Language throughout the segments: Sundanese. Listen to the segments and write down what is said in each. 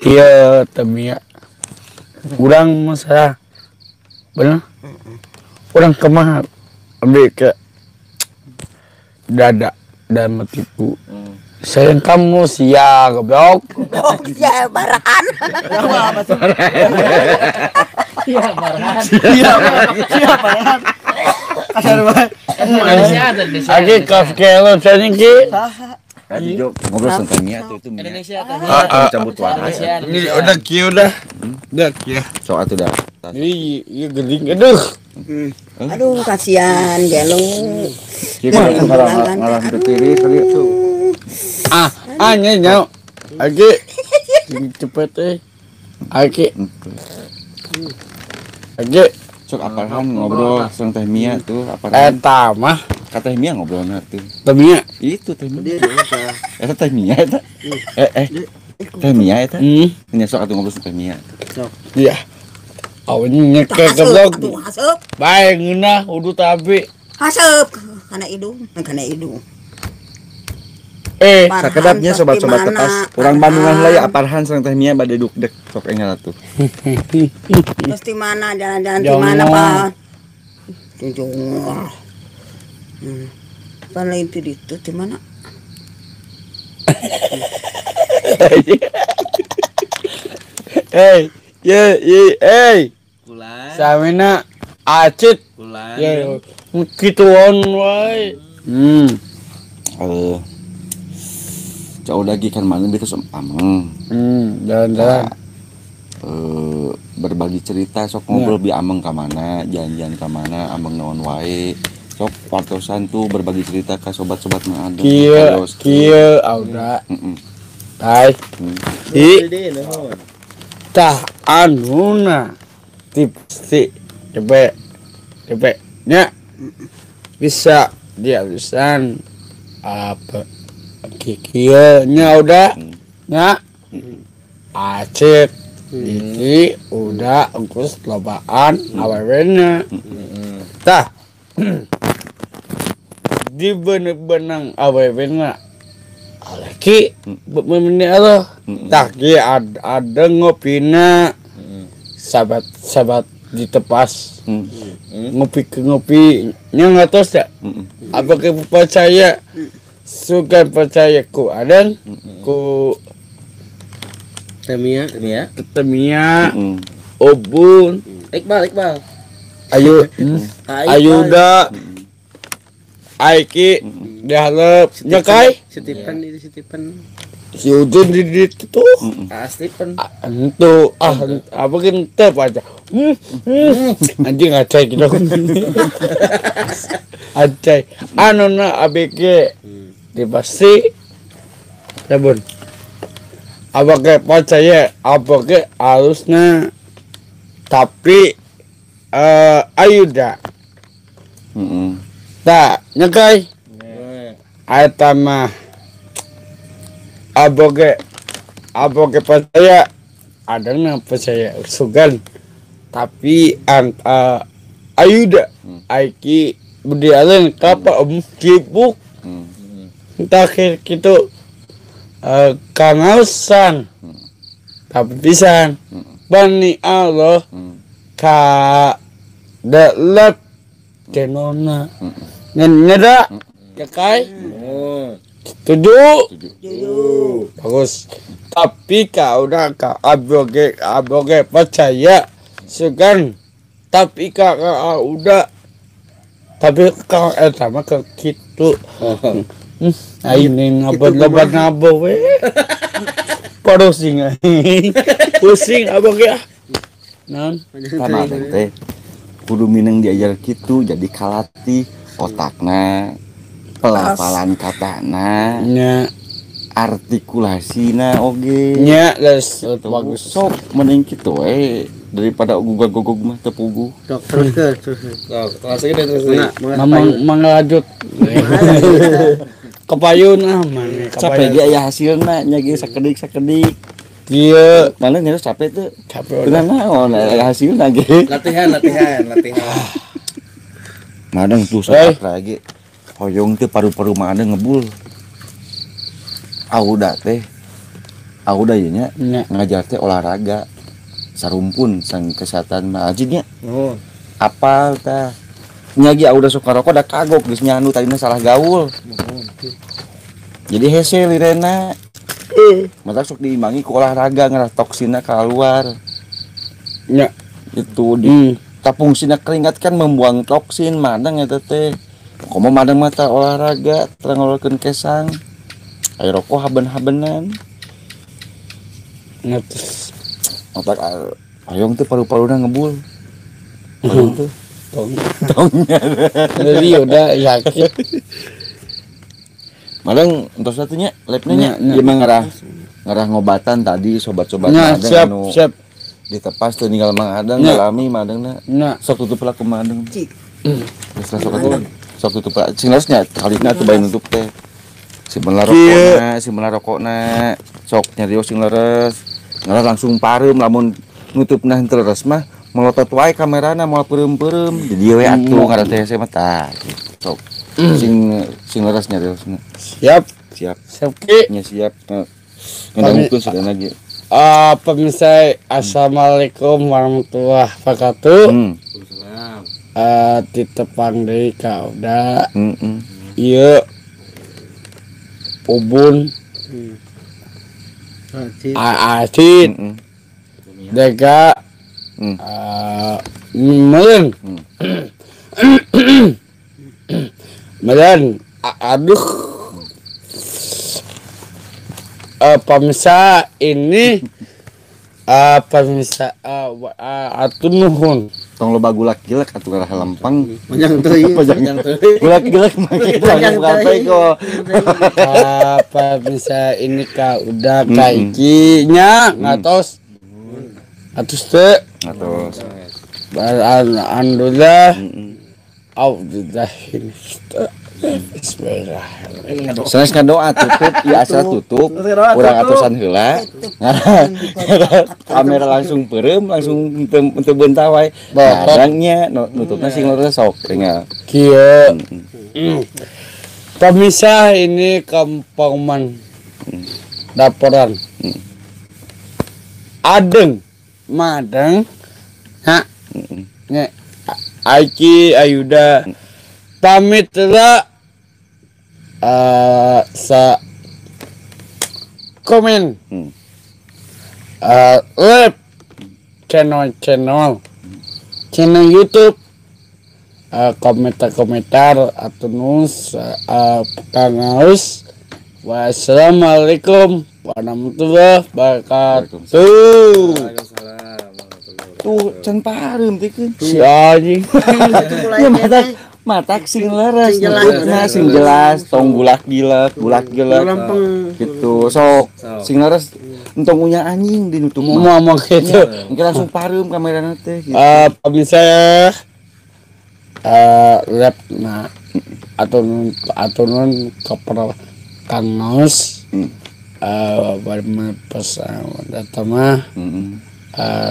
Iya, Temia. Urang masalah. Bener? Urang kemah ambil ke dada dan matiku. Sayang kamu sia goblok. Oh, ya barahan. Iya, barahan. Iya, barahan. Kasar banget. Indonesia. Aki kaf kelo ki. Tadi ngobrol tentang Mia tuh itu Mia. Indonesia cabut warna. Ini udah kieu udah. Udah kieu. Soal tuh dah. Ini ieu geuling aduh. Aduh kasihan gelo. Kieu ngalah kiri kali tuh. Ah nya nya. Aki cepet eh. Aki. Aki sok apalhan ngobrol sareng Teh Mia tuh apalhan. Eta mah ka Teh Mia ngobrolna tuh. Teh Mia. Itu Teh Mia. Eta Teh Mia eta. Teh Mia eta. Nya sok atuh ngobrol sareng Teh Mia. Sok. Iya. Awalnya nyekek goblok. Bae ngeunah udu tapi. Haseup kana hidung, kana hidung. Sakedapnya sobat-sobat tepas urang Bandungan lah ya aparhan sareng Teh Mia bade dukdek sok enggal atuh. Terus di mana jalan-jalan di mana Pak? Tunjung. Pan lain di ditu di mana? Eh, ye ye eh. Kulan. Samina acit. Kulan. Ye, kituan wae. Jauh lagi kan mana itu ameng. Jalan-jalan. Berbagi cerita sok ngobrol bi ameng ka mana, jalan-jalan ka mana, ameng naon wae. Sok wartosan tuh berbagi cerita ka sobat-sobat mah anu. Kieu, kieu auda. Tai. I. Tah anuna tips si cepet. Cepet nya. Bisa dia pisan apa kieu nya udah nya acit iki udah engkus lobaan awewena tah di benang awewena alaki bener Allah tah ki ada ngopina sahabat-sahabat di tepas ngopi ke ngopi nya ngatos ya apa ke percaya suka percaya ku adan ku Temia Temia Obun Iqbal ayo Ayuda Aiki diharap nyakai Stephen itu Stephen si Udin di itu Stephen itu apa kan tep aja anjing acai gitu acai anu na ABG di pasti sabun apa ke percaya apa ke harusnya tapi Ayuda tak nyakai eta mah aboge percaya adana percaya sugan tapi Ayuda aiki berjalan kapa kibuk entah gitu kangasan tapi pisan bani Allah ka delep tenona nyeda kekai setuju bagus tapi kau udah ka aboge percaya segan tapi kak udah tapi kau sama ke gitu ini ngabot ngabo we pusing pusing aboge ah non tanah teh kudu mineng diajar gitu jadi kalatih otakna pelafalan katana nya artikulasina oge nya geus bagus sok mending kitu we daripada gugag-gugug mah teu puguh. Sok terus Sok terus manglanjut. Kepayun ah mana capek ge aya hasilna nya ge sakedik-sakedik. Kieu mana nya capek teu? Capek. Teu naon aya hasilna ge. Latihan. Madang tuh sok lagi. Hoyong teh paru-paru mana ngebul. Auda teh Udah ieu nya ngajar teh olahraga sarumpun sang kesehatan mah ajidnya. Oh. Apal tah. Nya ge udah sok ngarokok da kagok geus nyanu tadina salah gaul. Jadi hese lirena. Mata sok diimbangi ku olahraga ngarah toksinna keluar. Nya itu di tapungsina keringat kan membuang toksin madang eta teh. Komo madang mata olahraga terang ngolorkeun kesang. Ayo rokok haben-habenan. Ngetes. Otak ayong teh paru-paruna ngebul. Ayong teh tong tongnya. Jadi udah sakit. Madang entos satunya lepnya nya ieu mah ngarah ngobatan tadi sobat-sobat madang siap, anu siap. Ditepas teu ninggal Mang Adeng ngalami madangna. Sok tutup lah ku Mang Adeng. Geus lah sok atuh. Sok tutup lah. Sing leres nya kalina atuh bae nutup teh. Si melar rokokna, sok nyarios sing leres. Ngarah langsung pareum lamun nutupna henteu leres mah melotot wae kamerana moal peureum-peureum. Jadi we atuh ngarah teh hese mah tah. Sok sing leres nyariosna. Siap. Siap. Siap ki. Nya siap. Ngedangukeun sadayana ge. Pemirsa, assalamualaikum warahmatullahi wabarakatuh. Ditepang deui ka Uda. Ieu Ubun Acit Dega Meureun Meureun aduh. Pemirsa ini pemirsa atuh nuhun tong loba gulak gilek atuh ngarah lempeng panjang teuing panjang teuing gulak gilek mah kitu kabeh kok. Pemirsa ini ka udah ka iki nya ngatos atus teu ngatos alhamdulillah. Alhamdulillah. Bismillahirrahmanirrahim. Sanes ngadoa tutup, ya asal tutup, urang atusan heula. Kamera langsung peureum, langsung teu beunta wae. Barangnya nutupna sing leres sok tinggal. Kieu. Pemirsa ini kampongan daporan. Adeng, madeng, ha. Nya Aiki Ayuda pamit lah. Sa komen lep channel YouTube, komentar-komentar atau nus kang Aus. Wassalamualaikum warahmatullahi wabarakatuh. Tuh can pareum teh keun. Si anjing. Matak sing leres, nutupna sing jelas, tong gulak gilek gitu. Sok sing leres entong unya anjing dinutup mah. Mau gitu. Engke langsung pareum kamerana teh gitu. Pemirsa lep na atau nun keper Kang Aus datang mah.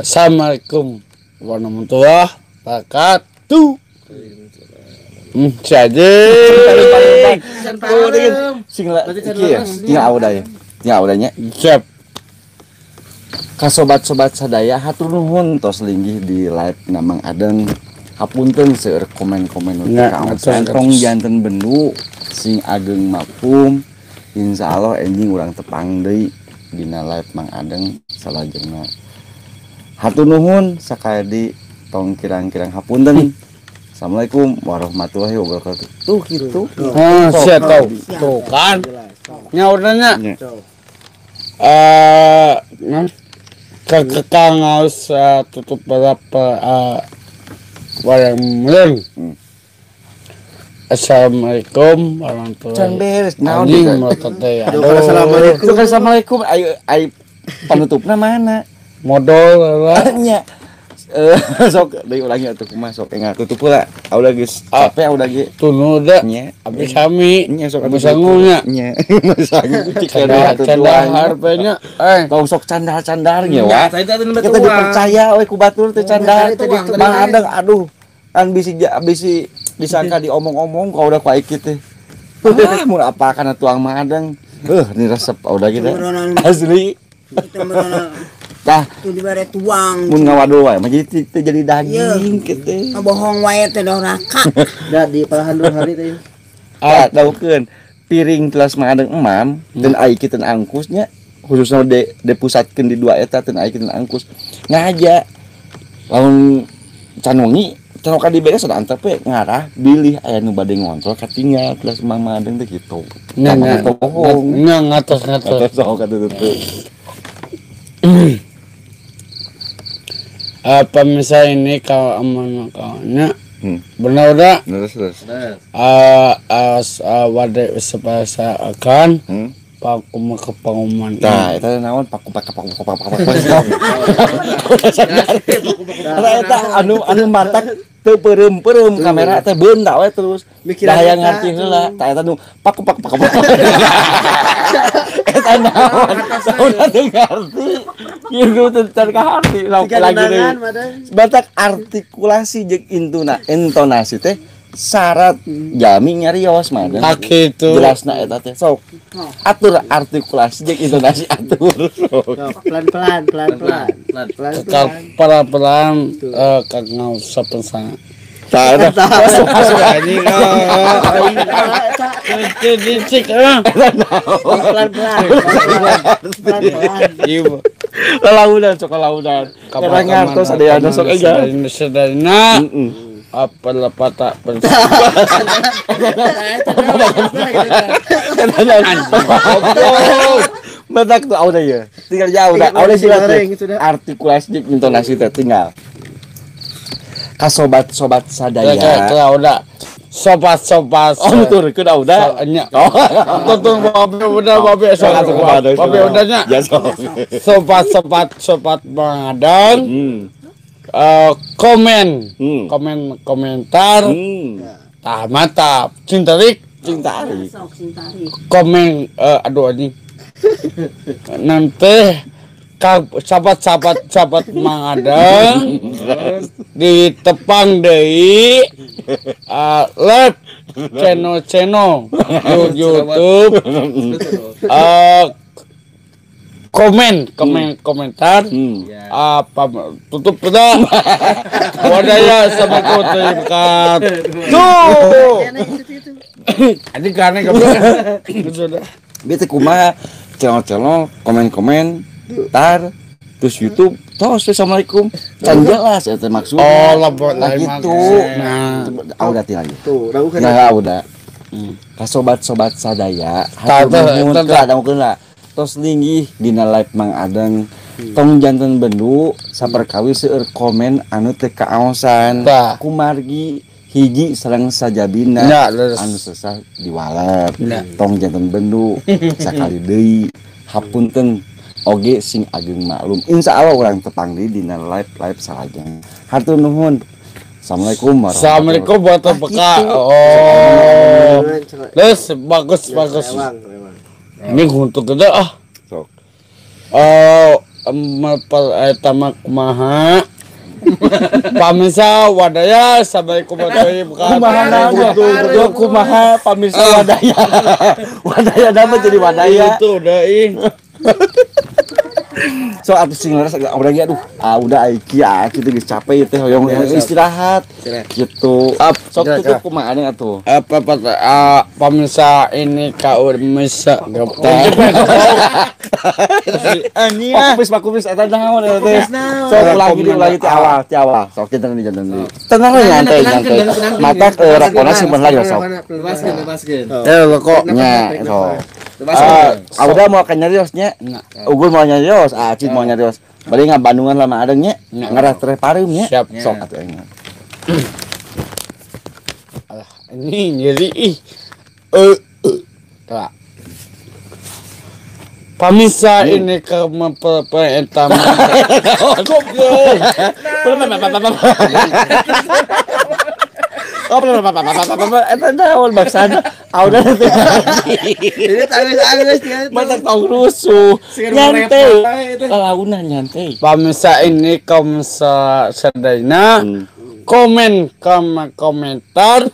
Assalamualaikum warahmatullahi wabarakatuh. Jadi sing nya audanya. Siap. Ka sobat-sobat sadaya hatur nuhun tos linggih di live na Mang Adeng. Hapunten seueur komen-komen nu kaosan tong janten bendu sing ageng mafhum. Insyaallah enjing urang tepang deui dina live Mang Adeng salajengna. Hatur nuhun sakali tong kirang-kirang hapunten. Assalamualaikum warahmatullahi wabarakatuh. Tuh gitu. Oh, siap tahu. Tuh kan. Nya ordanya. Kang Aus tutup berapa warang meureun. Assalamualaikum warahmatullahi wabarakatuh. Assalamualaikum. Assalamualaikum. Ayo ayo panutupna mana? Modal lah. Nya. Sok deui ulangi atuh kumaha sok engal tutup heula. Udah geus capek udah ge. Tunu da. Nya. Abdi sami. Nya sok atuh sangunya. Nya. Sangu cik candahar nya. Tong sok candar-candarnya wa. Kita dipercaya we ku batur teh candar. Mang Adeng aduh. Kan bisi disangka diomong-omong kau udah ku Aiki teh. Ah mun apa kana tuang Mang Adeng. Ini resep udah gitu. Asli. Itu mah Tah, tuh dibere tuang. Mun ngawadul wae mah jadi teu jadi daging kitu. Ngabohong wae teh doraka. Da di palahan 2 hari teh. Ah, daukeun piring telas Mang Adeng emam dan ai kieu teu angkusnya khususnya de pusatkeun di dua eta teu ai kieu teu angkus. Ngaja lamun can wengi can ka diberes ada antep we ngarah bilih aya nu bade ngontrol katinggal telas Mang Adeng teh kitu. Nya nya ngatos-ngatos. Sok atuh teu. Apa misalnya ini kalau aman kaunya benar udah terus wadai sepasa akan paku ke pengumuman nah itu naon paku paku paku paku paku eta anu anu matak teu peureum-peureum kamera teh beundak we terus da hayang ngarti heula tah eta nu paku paku paku eta naon udah teu ngarti kieu teu can kaharti lagi deui batak artikulasi jeung intonasi teh syarat jami nyarios mah kitu jelasna eta teh sok atur artikulasi jeung intonasi atur pelan-pelan pelan-pelan pelan-pelan kang ngausap tah eta masuk anjing dicik pelan-pelan pelan-pelan ieu lalaunan sok lalaunan karena ngartos ada sok ega sadayana apa lepata Batak tuh auda ya. Tinggal jauh dah. Auda silat artikulasi intonasi teh tinggal. Ka sobat-sobat sadaya. Auda. Sobat-sobat. Oh nuturkeun auda. Nya. Tutung babe udah babe sok. Babe udahnya. Sobat-sobat sobat Mang Adeng. Komen, komen komentar, tah mantap, cintarik, cintarik, komen, aduh ini, nanti sahabat-sahabat sahabat Mang Adeng ditepang deui live channel YouTube, komen komen komentar apa tutup dah wadaya sama kotak tuh ini karena sudah bete kumaha channel-channel komen-komen tar terus YouTube tos assalamualaikum can jelas eta maksudna oh lebot lain gitu nah udah lagi tuh nah udah ka sobat-sobat sadaya hatur nuhun dangukeun lah tos linggih dina live Mang Adeng tong janten bendu saperkawi seueur komen anu teu kaaosan kumargi hiji sareng sajabina anu sesah diwaler tong janten bendu sakali deui hapunten oge sing ageng maklum insyaallah urang tepang deui dina live live salajengna hatur nuhun. Assalamualaikum warahmatullahi Assalamualaikum warahmatullahi wabarakatuh. Oh terus bagus bagus ini untuk gede ah. Sok. Oh, mapal eta mah kumaha? Pamirsa wadaya assalamualaikum warahmatullahi wabarakatuh. Kumaha naon? Kumaha pamirsa wadaya. Wadaya dapat jadi wadaya. Itu udah ih. So atuh sing leres udah ge aduh. Ah udah ai kieu kitu geus capek teh hoyong istirahat. Gitu. Sok tutup kumaha atuh atuh. Apa pamirsa ini kau misa gopta. Anjing. Pakumis eta naon eta teh. Sok ulangi ti awal, ti awal. Sok janten deui janten deui. Tenang we nyantai nyantai. Mata rokona simpen lagi sok. Bebaskeun bebaskeun. Eh rokok nya sok. Udah mau akan nyarios nya. Ugur mau nyarios, Acit mau nyarios. Bari ngabandungan lama Adeng nya, ngarah tereh pareum nya. Sok atuh aing. Alah, ini nyeri ih. Tah. Pamirsa ini ke memperpereta. Goblok. Oh, eta naon bangsana? Audah teh. Ini tangis-tangis mata tong rusuh. Nyantai. Lalaunan nyantai. Pamirsa ini kaum sadayana komen komentar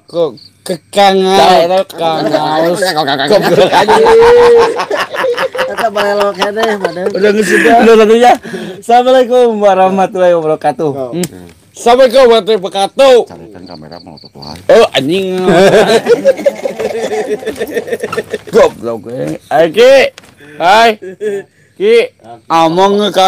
ke Kekangan kangaus. Goblok anjing. Eta balelo keneh badan. Udah ngesudah. Udah tentunya. Assalamualaikum warahmatullahi wabarakatuh. Assalamualaikum warahmatullahi wabarakatuh. Carikan kamera mau tuh. Oh anjing. Goblok. Ayo Ki. Hai. Ki, omong ke